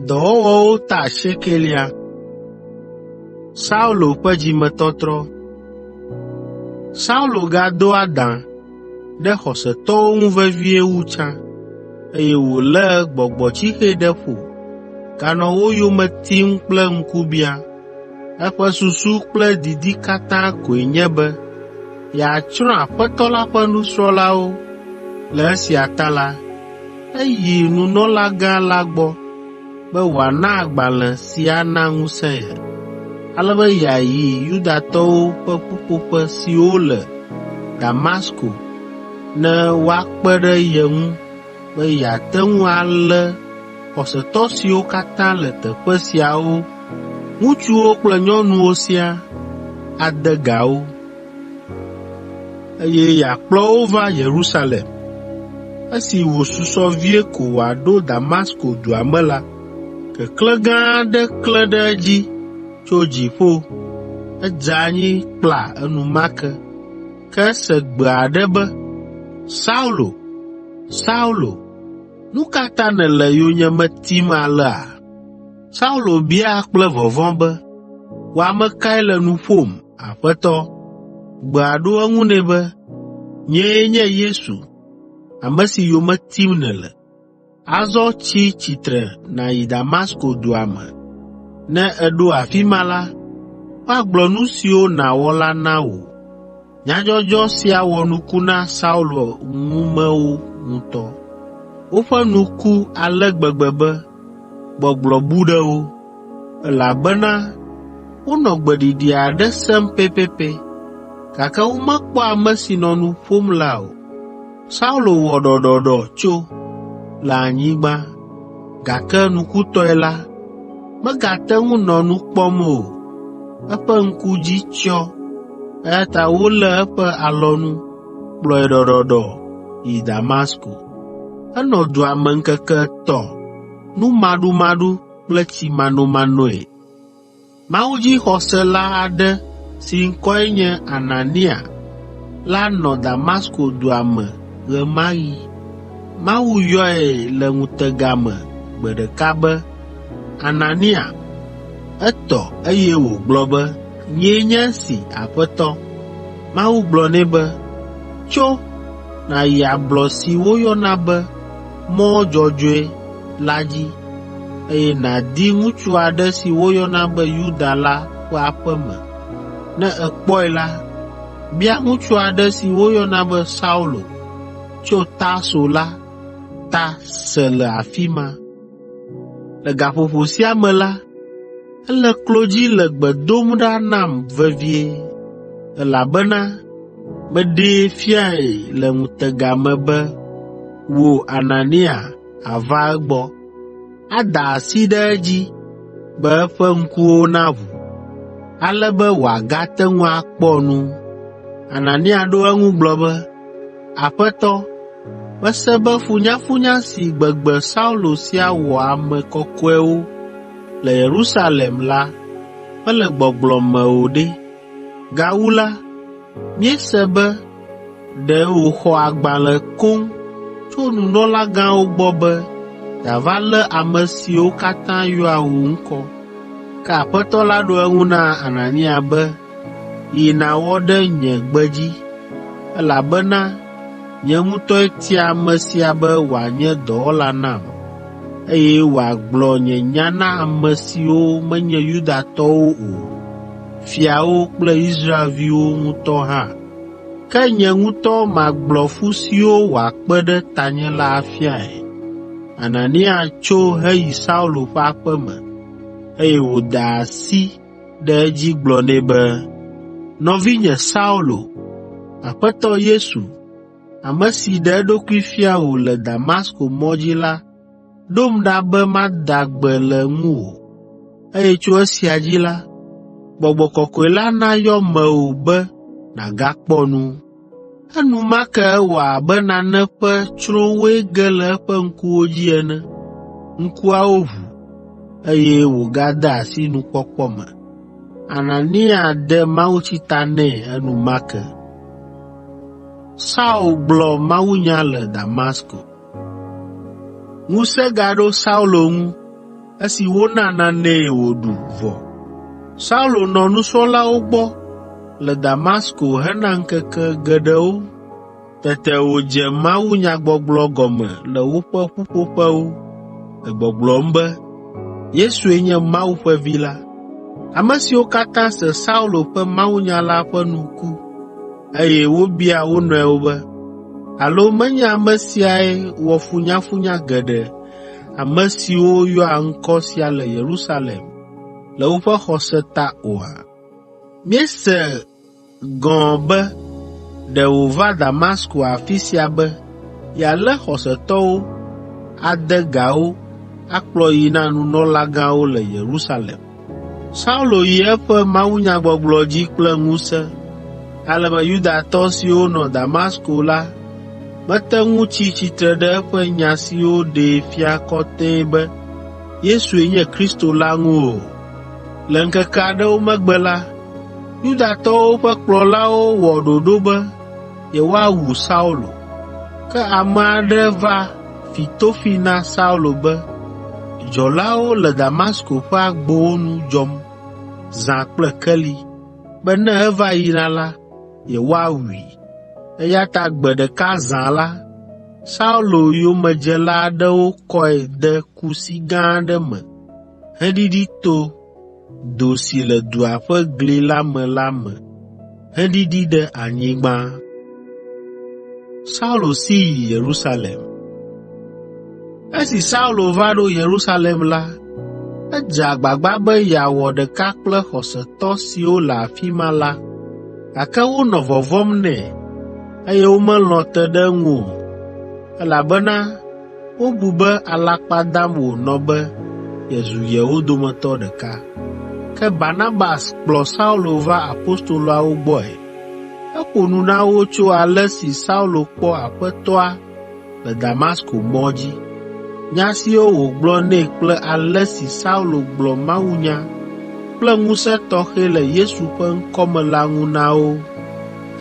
Dɔwɔwɔwo ta asiekelia. Saulo ƒe dzimetɔtrɔ. Saulo gado adã ɖe xɔsetɔwo ŋu vevie wu tsã, eye wòlé gbɔgbɔtsixe ɖe ƒo ganɔ wo yome tim kple ŋkubiã. Eƒe susu kple didi katã koe nye be yeatsrɔ̃ Aƒetɔ la ƒe nusrɔ̃lawo. Le esia ta la, eyi nunɔlagã la gbɔ be wòana agbalẽ si ana ŋusẽ ye, ale be yeayi Yudatɔwo ƒe ƒuƒoƒe siwo le Damasko ne woakpe ɖe ye ŋu be yeate ŋu alé xɔsetɔ siwo katã le teƒe siawo, ŋutsuwo kple nyɔnuwo siaa, ade ga wo, eye yeakplɔ wo va Yerusalem. Esi wòsusɔ vie ko wòaɖo Damasko dua me la, keklẽ gã aɖe klẽ ɖe edzi tso dziƒo. Edze anyi kpla enumake, ke ese gbe aɖe be, “Saulo, Saulo, nu ka ta nèle yonyeme tim alea?” Saulo bia kple vɔvɔ̃ be, “Wò ame kae le nu ƒom, Aƒetɔ?” Gbea ɖo eŋu nɛ be, “Nyee nye Yesu, ame si yome tim nèle. Azɔ tsi tsitre nàyi Damasko dua me. Ne èɖo afi ma la, woagblɔ nu siwo nàwɔ la na wò.” Nyadzɔdzɔ sia wɔ nuku na Saulo ŋumewo ŋutɔ. Woƒe nu ku ale gbegbe be gbɔgblɔ bu ɖe wo, elabena wonɔ gbeɖiɖi aɖe sem pɛpɛpɛ, gake womekpɔ ame si nɔ nu ƒom la o. Saulo wɔ ɖɔɖɔɖɔ tso le anyigba, gake nukutɔe la, megate ŋu nɔ nu kpɔm o. Eƒe ŋku dzi tsyɔ, eya ta wolé eƒe alɔnu kplɔe ɖɔɖɔɖɔ yi Damasko. Enɔ dua me ŋkeke etɔ̃ numaɖumaɖu kple tsimanomanoe. Mawudzixɔsela aɖe si ŋkɔe nye Anania la nɔ Damasko dua me ɣe ma ɣi. Mawu yɔe le ŋutega me gbe ɖeka be, “Anania!” Etɔ eye wògblɔ be, “Nyee nye esi, Aƒetɔ.” Mawu gblɔ nɛ be, “Tso, nàyi ablɔ si woyɔna be Mɔ Dzɔdzɔe la dzi, eye nàdi ŋutsu aɖe si woyɔna be Yuda la ƒe aƒe me. Ne èkpɔe la, bia ŋutsu aɖe si woyɔna be Saulo tso Tarso la ta se le afi ma. Le gaƒoƒo sia me la, ele klo dzi le gbe dom ɖa nam vevie, elabena meɖee fiae le ŋutega me be wò Anania àva egbɔ, ada asi ɖe edzi be eƒe ŋkuwo naʋu, ale be wòagate ŋu akpɔ nu.” Anania ɖo eŋu gblɔ be, “Aƒetɔ, mese be funyafunya si gbegbe Saulo sia wɔ ame kɔkɔewo le Yerusalem la mele gbɔgblɔ me o ɖe! Gawu la, míese be ɖe wòxɔ agbalẽ koŋ tso nunɔlagãwo gbɔ be yeava lé ame siwo katã yɔa wò ŋkɔ.” Ke Aƒetɔ la ɖo eŋu na Anania be, “Yi nàwɔ ɖe nye gbe dzi, elabena nye ŋutɔe tia ame sia be wòanye dɔwɔla nam, eye wòagblɔ nye nya na ame siwo menye Yudatɔwo o, fiawo kple Israelviwo ŋutɔ hã. Ke nye ŋutɔ magblɔ fu siwo wòakpe ɖe tanye la afiae.” Anania tso heyi Saulo ƒe aƒe me, eye wòda asi ɖe edzi gblɔ nɛ be, “Nɔvinye Saulo, Aƒetɔ Yesu, ame si ɖe eɖokui fia wò le Damasko mɔ dzi la ɖom ɖa be mada gbe le ŋuwò, eye tso esia dzi la, Gbɔgbɔ Kɔkɔe la nayɔ mewò be nàgakpɔ nu.” Enumake ewɔ abe nane ƒe tsrowoe ge le eƒe ŋkuwo dzi ene. Ŋkuawo ʋu, eye wògade asi nukpɔkpɔ me. Anania de mawutsi ta nɛ enumake. Saul gblɔ mawunya le Damasko. Ŋusẽ gaɖo Saulo ŋu. esi wona nanee wòɖu vɔ. Saulo nɔ nusrɔ̃lawo gbɔ le Damasko hena ŋkeke geɖewo. Tete wòdze mawunyagbɔgblɔ gɔme le woƒe ƒuƒoƒewo le gbɔgblɔm be Yesue nye Mawu ƒe Vi la. Ame siwo katã se Saulo ƒe mawunya la ƒe nu ku, eye wobia wo nɔewo be, “Alo menye ame siae wɔ funyafunya geɖe ame siwo yɔa ŋkɔ sia le Yerusalem le woƒe xɔse ta oa? Míese gɔ̃ be ɖe wòva Damasko afi sia be yealé xɔsetɔwo, ade ga wo akplɔ yi na nunɔlagãwo le Yerusalem.” Saulo yi eƒe mawunyagbɔgblɔ dzi kple ŋusẽ, ale be Yudatɔ siwo nɔ Damasko la mete ŋu tsi tsitre ɖe eƒe nya siwo ɖee fia kɔtɛe be Yesue nye Kristo la ŋu o. Le ŋkeke aɖewo megbe la, Yudatɔwo ƒe kplɔlawo wɔ ɖoɖo be yewoawu Saulo. Ke ame aɖe va fi tofi na Saulo be dzɔlawo le Damasko ƒe agbowo nu dzɔm zã kple keli be ne eva yina la, yewoawui. Eya ta gbe ɖeka zã la, Saulo yomedzela aɖewo kɔe de kusi gã aɖe me heɖiɖi to do si le dua ƒe gli la me la me heɖiɖi ɖe anyigba. Saulo si yi Yerusalem. Esi Saulo va ɖo Yerusalem la, edze agbagba be yeawɔ ɖeka kple xɔsetɔ siwo le afi ma la, gake wonɔ vɔvɔ̃m nɛ, eye womelɔ̃ te ɖe eŋu o, elabena wobu be alakpa dam wònɔ be yezu yewo dometɔ ɖeka. Ke Barnabas kplɔ Saulo va apostoloawo gbɔe. Eƒo nu na wo tso ale si Saulo kpɔ Aƒetɔa le Damasko mɔ dzi, nya siwo wògblɔ nɛ kple ale si Saulo gblɔ mawunya kple ŋusẽ tɔxɛ le Yesu ƒe ŋkɔ me la ŋu na wo.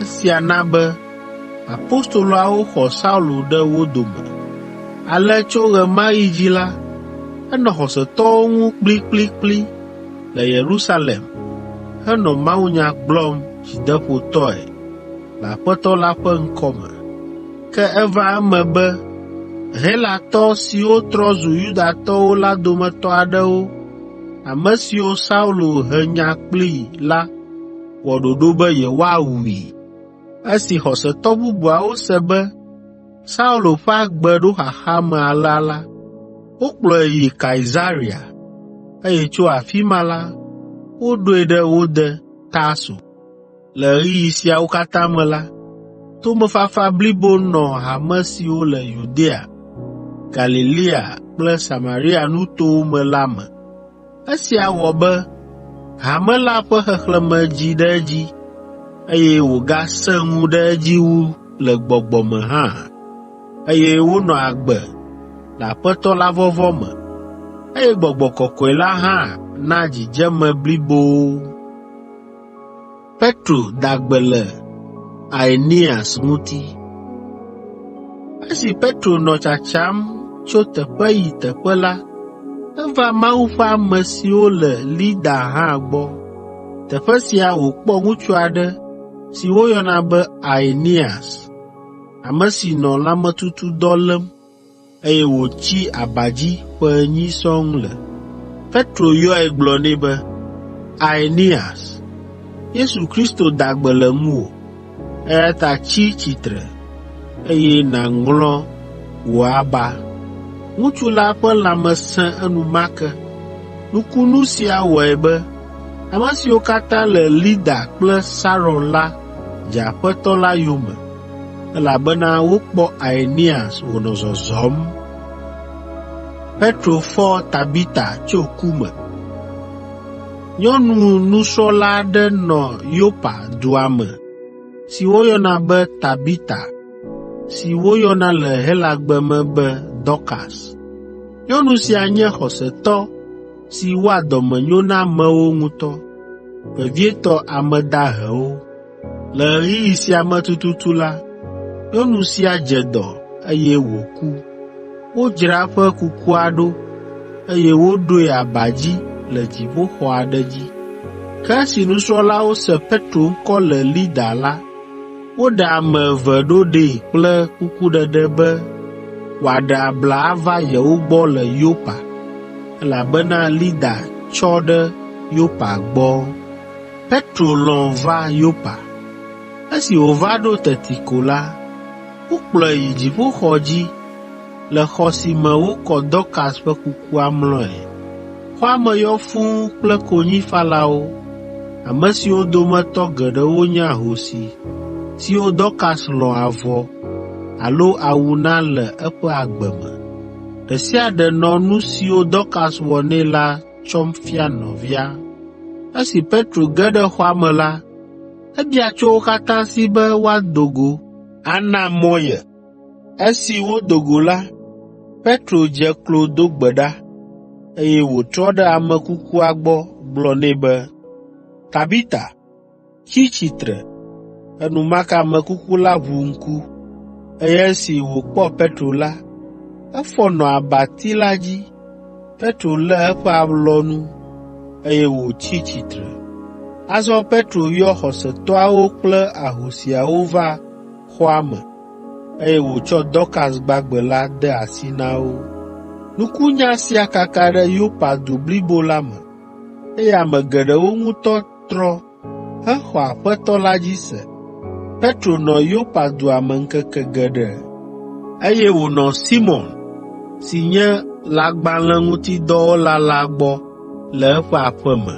Esia na be apostoloawo xɔ Saulo ɖe wo dome. Ale tso ɣe ma ɣi dzi la, enɔ xɔsetɔwo ŋu kplikplikpli le Yerusalem henɔ mawunya gblɔm dzideƒotɔe le Aƒetɔ la ƒe ŋkɔ me. Ke eva eme be Helatɔ siwo trɔ zu Yudatɔwo la dometɔ aɖewo, ame siwo Saulo he nya kplii la wɔ ɖoɖo be yewoawui. Esi xɔsetɔ bubuawo se be Saulo ƒe agbe ɖo xaxa me alea la, wokplɔe yi Kaesarea, eye tso afi ma la, woɖoe ɖe wo de Tarso. Le ɣeyiɣi siawo katã me la, tomefafa blibo nɔ hame siwo le Yudea, Galilea kple Samaria nutowo me la me. Esia wɔ be hame la ƒe xexlẽme dzi ɖe edzi, eye wògasẽ ŋu ɖe edzi wu le gbɔgbɔ me hã, eye wonɔ agbe le Aƒetɔ la vɔvɔ̃ me, eye Gbɔgbɔ Kɔkɔe la hã na dzidzeme blibo wo. Petro da gbe le Aeneas ŋuti. Esi Petro nɔ tsatsam tso teƒe yi teƒe la, eva Mawu ƒe ame siwo le Lida hã gbɔ. Teƒe sia wòkpɔ ŋutsu aɖe si woyɔna be Aeneas, ame si nɔ lãmetutudɔ lém, eye wòtsi aba dzi ƒe enyi sɔŋ le. Petro yɔe gblɔ nɛ be, “Aeneas, Yesu Kristo da gbe le ŋuwò, eya ta tsi tsitre, eye nàŋlɔ wò aba.” Ŋutsu la ƒe lãme sẽ enumake. Nukunu sia wɔe be ame siwo katã le Lida kple Saron la dze Aƒetɔ la yome, elabena wokpɔ Aeneas wònɔ zɔzɔm. Petro fɔ Tabita tso ku me. Nyɔnu nusrɔ̃la aɖe nɔ Yopa dua me si woyɔna be Tabita si woyɔna le Helagbe me be Dɔkas. Nyɔnu sia nye xɔsetɔ si wɔa dɔmenyo na amewo ŋutɔ, vevietɔ ame dahewo. Le ɣeyiɣi sia me tututu la, nyɔnu sia dze dɔ, eye wòku. Wodzra eƒe kukua ɖo. eye woɖoe aba dzi le dziƒoxɔ aɖe dzi. Ke esi nusrɔ̃lawo se Petro ŋkɔ le Lida la, woɖe ame eve ɖo ɖee kple kukuɖeɖe be wòaɖe abla ava yewo gbɔ le Yopa, elabena Lida tsɔ ɖe Yopa gbɔ. Petro lɔ̃ va Yopa. Esi wòva ɖo teti ko la, wokplɔe yi dziƒoxɔ dzi le xɔ si me wokɔ Dɔkas ƒe kukua mlɔe. Xɔa me yɔ fũu kple konyifalawo, ame siwo dometɔ geɖewo nye ahosi siwo Dɔkas lɔ̃ avɔ alo awu na le eƒe agbe me. Ɖe sia ɖe nɔ nu siwo Dɔkas wɔ nɛ la tsɔm fia nɔvia. Esi Petro ge ɖe xɔa me la, ebia tso wo katã si be woado go ana mɔ ye. Esi wodo go la, Petro dze klo do gbe ɖa, eye wòtrɔ ɖe ame kukua gbɔ gblɔ nɛ be, “Tabita, tsi tsitre!” Enumake ame kuku la ʋu ŋku, eye esi wòkpɔ Petro la, efɔ nɔ abati la dzi. Petro lé eƒe alɔnu, eye wòtsi tsitre. Azɔ Petro yɔ xɔsetɔawo kple ahosiawo va xɔa me, eye wòtsɔ Dɔkas gbagbe la de asi na wo. Nukunya sia kaka ɖe Yopa du blibo la me, eye ame geɖewo ŋutɔ trɔ hexɔ Aƒetɔ la dzi se. Petro nɔ Yopa dua me ŋkeke geɖe, eye wònɔ Simɔn si nye lãgbalẽŋutidɔwɔla la gbɔ le eƒe aƒe me.